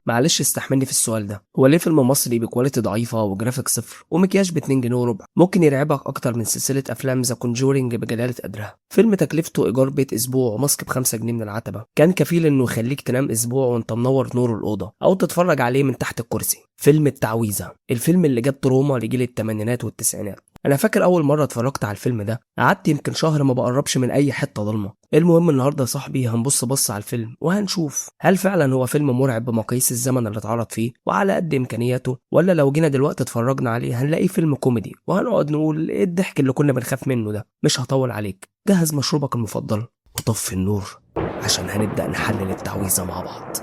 معلش استحملني في السؤال ده، هو ليه فيلم مصري ب quality ضعيفة وجرافيك صفر ومكياج ب 2 جنيه وربع ممكن يرعبك اكتر من سلسلة افلام The Conjuring بجلاله قدرها؟ فيلم تكلفته ايجار بيت اسبوع وماسك ب 5 جنيه من العتبة كان كفيل انه يخليك تنام اسبوع وانت منور نور الاوضة او تتفرج عليه من تحت الكرسي. فيلم التعويذه، الفيلم اللي جاب trauma لجيل الثمانينات والتسعينات. انا فاكر اول مرة اتفرجت على الفيلم ده قعدت يمكن شهر ما بقربش من اي حتة ضلمة. المهم النهارده يا صاحبي هنبص بص على الفيلم وهنشوف هل فعلا هو فيلم مرعب بمقاييس الزمن اللي اتعرض فيه وعلى قد امكانياته، ولا لو جينا دلوقتي اتفرجنا عليه هنلاقيه فيلم كوميدي وهنقعد نقول ايه الضحك اللي كنا بنخاف منه ده. مش هطول عليك، جهز مشروبك المفضل وطفي النور عشان هنبدأ نحلل التعويذة مع بعض.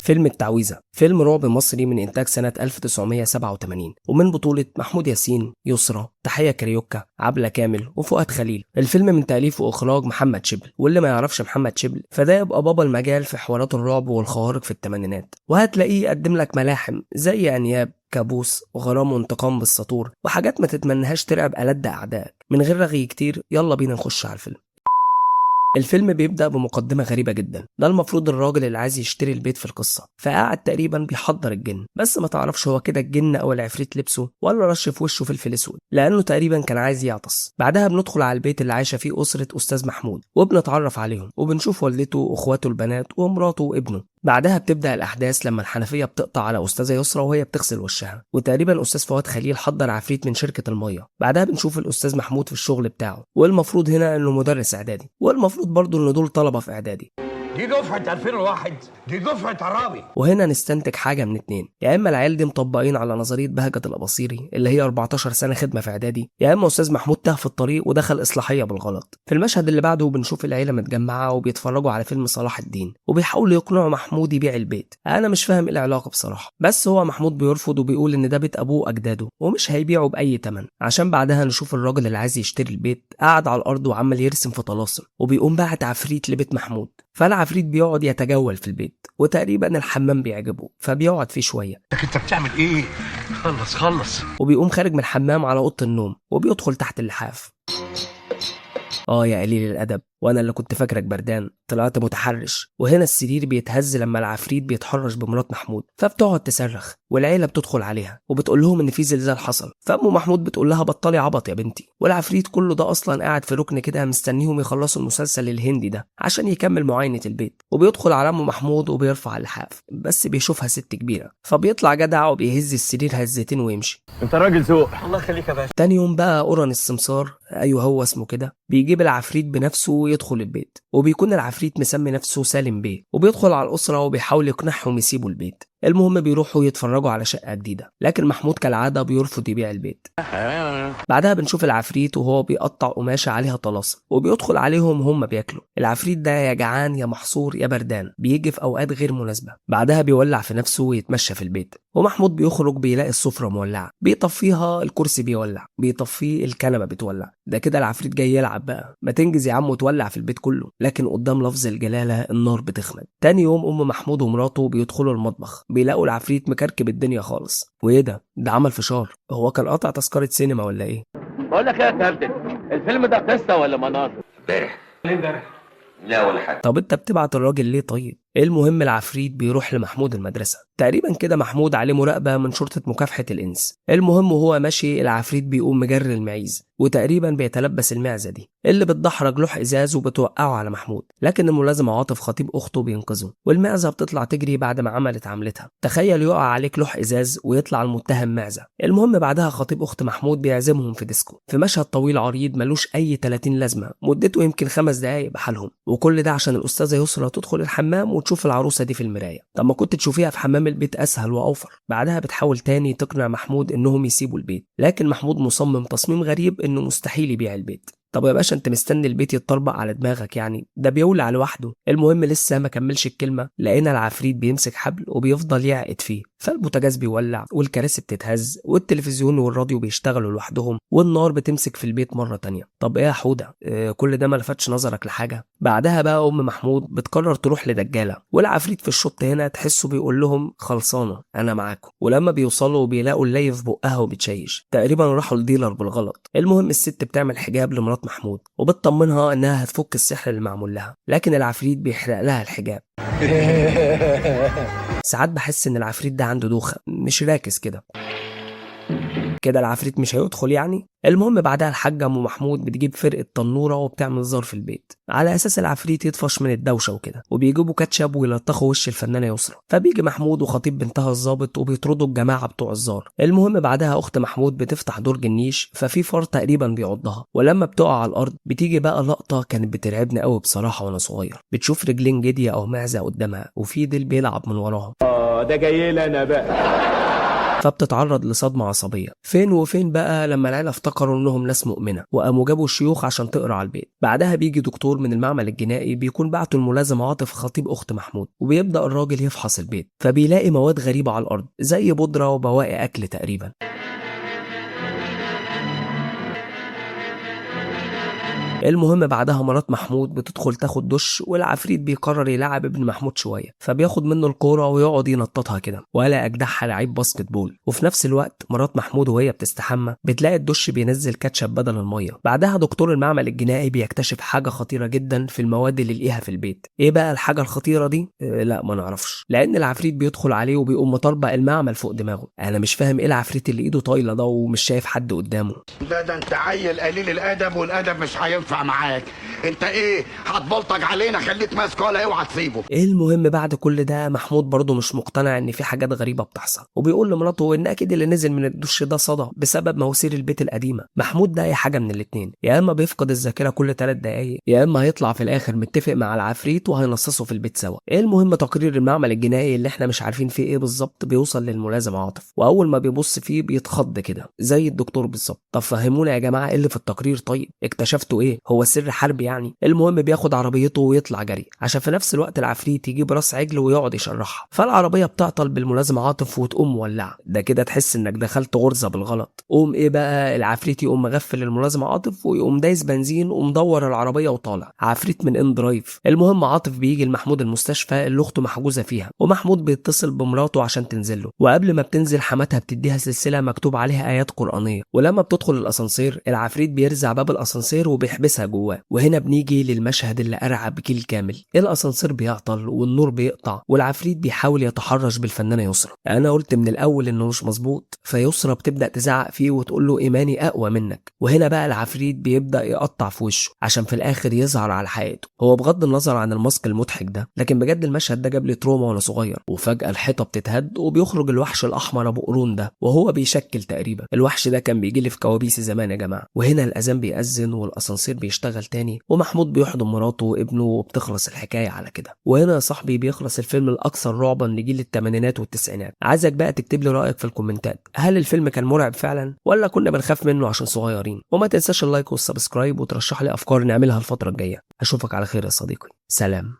فيلم التعويذة فيلم رعب مصري من إنتاج سنة 1987 ومن بطولة محمود ياسين، يسرى، تحية كاريوكا، عبلة كامل وفؤاد خليل. الفيلم من تأليف وإخراج محمد شبل، واللي ما يعرفش محمد شبل فده يبقى بابا المجال في حوارات الرعب والخوارق في الثمانينات، وهتلاقيه يقدم لك ملاحم زي أنياب، كابوس، وغرام وانتقام بالسطور، وحاجات ما تتمنهاش ترعب ألد أعدائك. من غير رغي كتير يلا بينا نخش على الفيلم. الفيلم بيبدأ بمقدمة غريبة جدا. ده المفروض الراجل اللي عايز يشتري البيت في القصة، فقعد تقريبا بيحضر الجن، بس ما تعرفش هو كده الجن او العفريت لبسه ولا رش في وشه فلفل اسود، لانه تقريبا كان عايز يعطس. بعدها بندخل على البيت اللي عايشة فيه أسرة أستاذ محمود، وبنتعرف عليهم وبنشوف والدته واخواته البنات ومراته وابنه. بعدها بتبدأ الأحداث لما الحنفية بتقطع على أستاذة يسرا وهي بتغسل وشها، وتقريبا أستاذ فؤاد خليل حضر عفريت من شركة المية. بعدها بنشوف الأستاذ محمود في الشغل بتاعه، والمفروض هنا إنه مدرس إعدادي، والمفروض برضه إن دول طلبة في إعدادي. دي دفعة 2001، دي دفعة عرابي. وهنا نستنتج حاجة من اتنين، يا إما العيال دي مطبقين على نظرية بهجت الأباصيري اللي هي 14 سنة خدمة في إعدادي، يا إما أستاذ محمود تاه في الطريق ودخل إصلاحية بالغلط. في المشهد اللي بعده بنشوف العيلة متجمعة وبيتفرجوا على فيلم صلاح الدين، وبيحاولوا يقنعوا محمود يبيع البيت. أنا مش فاهم إيه العلاقة بصراحة، بس هو محمود بيرفض وبيقول إن ده بيت أبوه وأجداده ومش هيبيعه بأي تمن. عشان بعدها نشوف الراجل اللي عايز يشتري البيت قاعد على الأرض وعمال يرسم في طلاسم، وبيقوم باعت عفريت لبيت محمود. فالعفريت بيقعد يتجول في البيت، وتقريبا الحمام بيعجبه فبيقعد فيه شوية. انت بتعمل ايه؟ خلص خلص. وبيقوم خارج من الحمام على اوضة النوم وبيدخل تحت اللحاف. يا قليل الادب، وانا اللي كنت فاكرك بردان طلعت متحرش. وهنا السرير بيتهز لما العفريت بيتحرش بمرات محمود، فبتقعد تصرخ والعيلة بتدخل عليها وبتقول لهم ان في زلزال حصل. فام محمود بتقول لها بطلي عبط يا بنتي. والعفريت كله ده اصلا قاعد في ركن كده مستنيهم يخلصوا المسلسل الهندي ده عشان يكمل معاينة البيت. وبيدخل على ام محمود وبيرفع اللحاف، بس بيشوفها ست كبيرة، فبيطلع جدع وبيهز السرير هزتين ويمشي. انت راجل ذوق. الله يخليك يا باشا. تاني يوم بقى اوران السمسار، ايوه هو اسمه كده، بيجيب العفريت بنفسه ويدخل البيت، وبيكون العفريت مسمي نفسه سالم بيه، وبيدخل على الأسرة وبيحاول يقنعهم يسيبوا البيت. المهم بيروحوا يتفرجوا على شقة جديدة، لكن محمود كالعادة بيرفض يبيع البيت. بعدها بنشوف العفريت وهو بيقطع قماشة عليها طلاسم وبيدخل عليهم وهم بياكلوا. العفريت ده يا جعان يا محصور يا بردان، بيجي في أوقات غير مناسبة. بعدها بيولع في نفسه ويتمشى في البيت، ومحمود بيخرج بيلاقي السفرة مولعة، بيطفيها الكرسي بيولع، بيطفيه الكنبة بتولع. ده كده العفريت جاي يلعب بقى، ما تنجز يا عم وتولع في البيت كله. لكن قدام لفظ الجلالة النار بتخمد. تاني يوم أم محمود ومراته بيدخلوا المطبخ، بيلاقوا العفريت مكركب الدنيا خالص. وايه ده؟ ده عمل فشار، هو كان قاطع تذكرة سينما ولا ايه؟ بقول لك ايه يا كابتن، الفيلم ده قصة ولا مناظر؟ امبارح. امبارح. لا ولا حاجة. طب انت بتبعت الراجل ليه طيب؟ المهم العفريت بيروح لمحمود المدرسة، تقريبا كده محمود عليه مراقبة من شرطة مكافحة الإنس. المهم وهو ماشي العفريت بيقوم مجري المعيز، وتقريبا بيتلبس المعزة دي اللي بتدحرج لوح إزاز وبتوقعه على محمود، لكن الملازم عاطف خطيب أخته بينقذه، والمعزة بتطلع تجري بعد ما عملت عملتها. تخيل يقع عليك لوح إزاز ويطلع المتهم معزة. المهم بعدها خطيب أخت محمود بيعزمهم في ديسكو، في مشهد طويل عريض ملوش أي 30 لازمة، مدته يمكن 5 دقايق بحالهم، وكل ده عشان الأستاذة يسرا تدخل الحمام وتشوف العروسة دي في المراية. طب ما كنت تشوفيها في حمام البيت أسهل وأوفر. بعدها بتحاول تاني تقنع محمود إنهم يسيبوا البيت، لكن محمود مصمم تصميم غريب إنه مستحيل يبيع البيت. طب يا باشا انت مستني البيت يتطربق على دماغك يعني؟ ده بيولع لوحده. المهم لسه ما كملش الكلمة لقينا العفريت بيمسك حبل وبيفضل يعقد فيه، فالبوتاجاز بيولع والكراسي بتتهز والتلفزيون والراديو بيشتغلوا لوحدهم والنار بتمسك في البيت مرة تانية. طب ايه يا حوده؟ كل ده ما لفتش نظرك لحاجة؟ بعدها بقى ام محمود بتقرر تروح لدجاله، والعفريت في الشط هنا تحسه بيقول لهم خلصانه انا معاكم. ولما بيوصلوا بيلاقوا اللي في بقها وبتشيش، تقريبا راحوا لديلر بالغلط. المهم الست بتعمل حجاب لمرات لمرات محمود وبتطمنها انها هتفك السحر اللي معمول لها، لكن العفريت بيحرق لها الحجاب. ساعات بحس ان العفريت ده عنده دوخه، مش راكز كده كده العفريت مش هيدخل يعني. المهم بعدها الحاجة ام محمود بتجيب فرقه تنوره وبتعمل زار في البيت على اساس العفريت يطفش من الدوشة وكده، وبيجيبوا كاتشب ويلطخوا وش الفنانة يسرا. فبيجي محمود وخطيب بنتها الظابط وبيطردوا الجماعة بتوع الزار. المهم بعدها اخت محمود بتفتح درج النيش، ففي فار تقريبا بيعضها، ولما بتقع على الارض بتيجي بقى لقطة كانت بترعبني قوي بصراحة وانا صغير. بتشوف رجلين جدية او معزة قدامها وفي ديل بيلعب من وراها. ده جاي لنا بقى. فبتتعرض لصدمة عصبية. فين وفين بقى لما العيلة افتكروا انهم ناس مؤمنة وقاموا جابوا الشيوخ عشان تقرا على البيت. بعدها بيجي دكتور من المعمل الجنائي بيكون بعته الملازم عاطف خطيب اخت محمود، وبيبدأ الراجل يفحص البيت، فبيلاقي مواد غريبة على الارض زي بودرة وبواقي اكل تقريبا. المهم بعدها مرات محمود بتدخل تاخد دش، والعفريت بيقرر يلعب ابن محمود شوية، فبياخد منه الكورة ويقعد ينططها كده ولا اجدعها لعيب basketball. وفي نفس الوقت مرات محمود وهي بتستحمى بتلاقي الدش بينزل كاتشب بدل المية. بعدها دكتور المعمل الجنائي بيكتشف حاجة خطيرة جدا في المواد اللي لقيها في البيت. ايه بقى الحاجة الخطيرة دي؟ لا ما نعرفش، لان العفريت بيدخل عليه وبيقوم مطربق المعمل فوق دماغه. انا مش فاهم ايه العفريت اللي ايده طايله ده ومش شايف حد قدامه. لا ده انت عيل قليل الادب، والادب مش هينفع معاك. انت ايه هتبلطج علينا؟ خليك ماسك ولا اوعى تسيبه. المهم بعد كل ده محمود برضه مش مقتنع ان في حاجات غريبة بتحصل، وبيقول لمراته ان اكيد اللي نزل من الدش ده صدى بسبب مواسير البيت القديمة. محمود ده اي حاجة من الاتنين، يا اما بيفقد الذاكرة كل 3 دقايق، يا اما هيطلع في الاخر متفق مع العفريت وهينصصه في البيت سوا. المهم تقرير المعمل الجنائي اللي احنا مش عارفين فيه ايه بالظبط بيوصل للملازم عاطف، واول ما بيبص فيه بيتخض كده زي الدكتور بالظبط. طب فهمونا يا جماعة ايه اللي في التقرير؟ طيب اكتشفتوا ايه؟ هو سر حرب يعني؟ المهم بياخد عربيته ويطلع جري عشان في نفس الوقت العفريت يجيب راس عجل ويقعد يشرحها، فالعربيه بتعطل بالملازم عاطف وتقوم مولعه. ده كده تحس انك دخلت غرزه بالغلط. قوم ايه بقى العفريت يقوم مغفل الملازم عاطف ويقوم دايس بنزين ومدور العربية وطالع عفريت من inDrive. المهم عاطف بيجي لمحمود المستشفى اللي اخته محجوزة فيها، ومحمود بيتصل بمراته عشان تنزل له، وقبل ما بتنزل حماتها بتديها سلسلة مكتوب عليها ايات قرانية، ولما بتدخل الاسانسير العفريت بيرزع باب الاسانسير وبيحبسها جواه. وهنا بنيجي للمشهد اللي ارعب جيل كامل. الاسانسير بيعطل والنور بيقطع والعفريت بيحاول يتحرش بالفنانه يسرا. انا قلت من الاول انه مش مظبوط، فيسرا بتبدا تزعق فيه وتقول له ايماني اقوى منك. وهنا بقى العفريت بيبدا يقطع في وشه عشان في الاخر يظهر على حقيقته. هو بغض النظر عن ال mask المضحك ده، لكن بجد المشهد ده جاب لي trauma وانا صغير. وفجاة الحيطة بتتهد وبيخرج الوحش الاحمر ابو قرون ده وهو بيشكل تقريبا. الوحش ده كان بيجي لي في كوابيسي زمان يا جماعة. وهنا الاذان بيأذن والاسانسير بيشتغل تاني، ومحمود بيحضن مراته وابنه وبتخلص الحكاية على كده. وهنا يا صاحبي بيخلص الفيلم الاكثر رعبا لجيل الثمانينات والتسعينات. عايزك بقى تكتب لي رايك في الكومنتات، هل الفيلم كان مرعب فعلا ولا كنا بنخاف منه عشان صغيرين؟ وما تنساش ال like وال subscribe وترشح لي افكار نعملها الفترة الجاية. اشوفك على خير يا صديقي، سلام.